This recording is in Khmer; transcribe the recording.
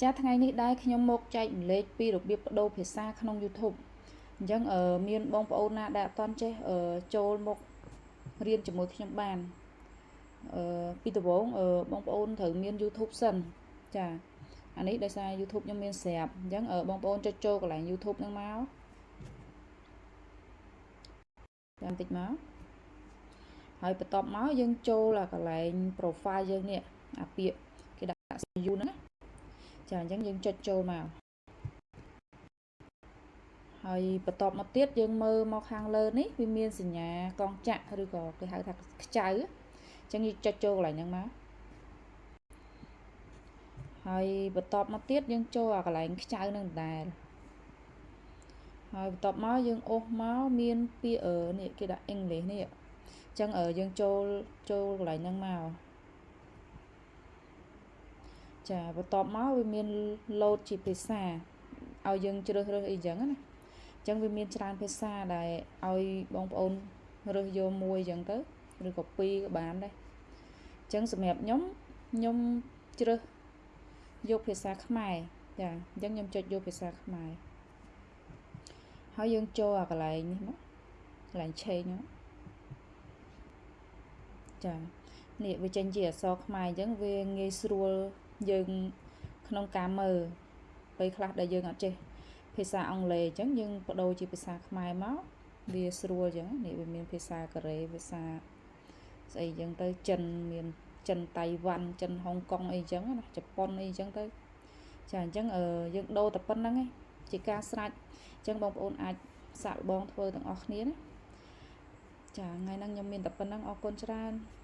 ចាថ្ងៃនេះដែរខ្ញុំមកចែករំលែកពីរបៀបប្ដូរភាសាក្នុង YouTube អញ្ចឹងមានបងប្អូនណាដែលអត់ទាន់ចេះចូលមករៀនជាមួយខ្ញុំបានអឺពីដំបូងបងប្អូនត្រូវមាន YouTube សិនចាអានេះដោយសារ YouTube ខ្ញុំមានស្រាប់អញ្ចឹងបងប្អូនចុចចូលកន្លែង YouTube ហ្នឹងមកចាំតិចមកហើយបន្ទាប់មកយើងចូលអាកន្លែង profile យើងនេះអាពាក្យគេដាក់ you ហ្នឹងណាចាអញ្ចឹងយើងចុចចូលមកហើយបន្ទាប់មកទៀតយើងមើលមកខាងលើនេះវាមានសញ្ញាកងចាក់ឬក៏គេហៅថាខ្ចៅអញ្ចឹងយើងចុចចូលកន្លែងហ្នឹងមកហើយបន្ទាប់មកទៀតយើងចូលអាកន្លែងខ្ចៅនឹងដដែលហើយបន្ទាប់មកយើងអូសមកមានពាក្យនេះគេដាក់ English នេះអញ្ចឹងយើងចូលចូលកន្លែងហ្នឹងមកចាបន្ទាប់មកវាមានលោតជាភាសាឲ្យយើងជ្រើសរើសអីចឹងណាអញ្ចឹងវាមានច្រើនភាសាដែលឲ្យបងប្អូនរើសយកមួយអញ្ចឹងទៅឬក៏ពីរក៏បានដែរអញ្ចឹងសម្រាប់ខ្ញុំខ្ញុំជ្រើសយកភាសាខ្មែរចាអញ្ចឹងខ្ញុំចុចយកភាសាខ្មែរហើយយើងចូលអាកន្លែងនេះមកកន្លែង change មកចានេះវាចេញជាអក្សរខ្មែរអញ្ចឹងវាងាយស្រួលយើងក្នុងការមើលពេលខ្លះដែលយើងអត់ចេះភាសាអង់គ្លេសអញ្ចឹងយើងបដូរជាភាសាខ្មែរមកវាស្រួលអញ្ចឹងនេះវាមានភាសាកូរ៉េភាសាស្អីអញ្ចឹងទៅចិនមានចិនតៃវ៉ាន់ចិនហុងកុងអីអញ្ចឹងណាជប៉ុនអីអញ្ចឹងទៅចាអញ្ចឹងយើងដូរតែប៉ុណ្្នឹងឯងជាការស្រេចអញ្ចឹងបងប្អូនអាចសាកល្បងធ្វើទាំងអស់គ្នាណាចាថ្ងៃហ្នឹងខ្ញុំមានតែប៉ុណ្្នឹងអរគុណច្រើន។